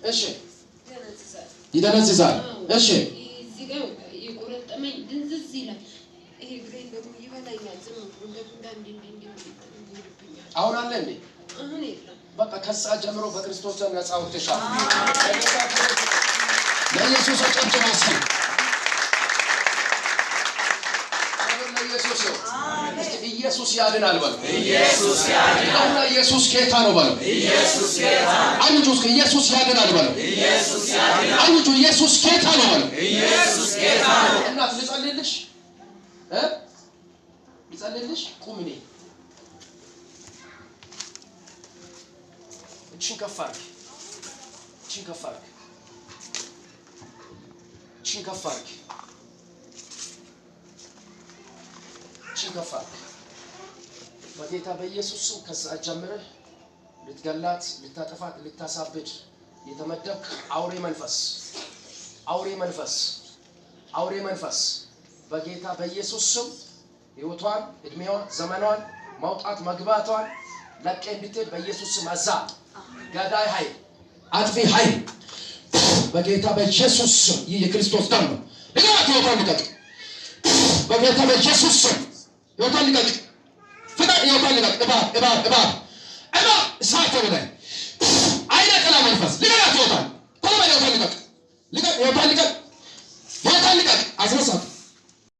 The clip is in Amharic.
እሺ። ይደነዝዛል። ይደነዝዛል። እሺ። እዚህ ጋር የቆረጠመኝ ድንዝዝ ይላል። ይሄ እግሬን ደግሞ ይበላኛል። ዝም ብሎ እንደ ጉንዳን እንዲህ እንዲህ እንዲህ ይልብኛል። አሁን አለ እንዴ? አሁን የለም። በቃ ከሰዓት ጀምሮ በክርስቶስ ደም ነፃ ወጥተሻል። ለኢየሱስ አጨብጭባ እስኪ። ክብር ለኢየሱስ ይሁን። እስኪ ኢየሱስ ያድናል በሉ። ኢየሱስ ያድናል። እና ኢየሱስ ጌታ ነው በሉ። ኢየሱስ ጌታ ነው። አውጁ እስኪ ኢየሱስ ያድናል በሉ። ኢየሱስ ያድናል። አውጁ ኢየሱስ ጌታ ነው በሉ። ኢየሱስ ጌታ ነው። እናት ልጸልይልሽ እ ልጸልይልሽ ቁም። እኔ እችን ከፍ አድርግ፣ እችን ከፍ አድርግ፣ እችን ከፍ አድርግ፣ እችን ከፍ አድርግ። በጌታ በኢየሱስ ስም ከሰዓት ጀምረህ ልትገላት፣ ልታጠፋት፣ ልታሳብድ የተመደብክ አውሬ መንፈስ፣ አውሬ መንፈስ፣ አውሬ መንፈስ በጌታ በኢየሱስ ስም ሕይወቷን፣ እድሜዋን፣ ዘመኗን ማውጣት መግባቷን ለቀ እንድትሄድ በኢየሱስ ስም አዛ ገዳይ ኃይል፣ አጥፊ ኃይል በጌታ በኢየሱስ ስም ይህ የክርስቶስ ደም ነው። ልቀቅ! ሕይወቷን ልቀቅ! በጌታ በኢየሱስ ስም ሕይወቷን ልቀቅ! ፍጠን! ሕይወቷን ልቀቅ! እባብ፣ እባብ፣ እባብ፣ እባብ፣ እሳት በላይ አይነ ጥላ መንፈስ ልቀቃት! ሕይወቷን ቶሎ በል! ሕይወቷን ልቀቅ! ልቀቅ! ሕይወቷን ልቀቅ! ሕይወቷን ልቀቅ! አስነሳት!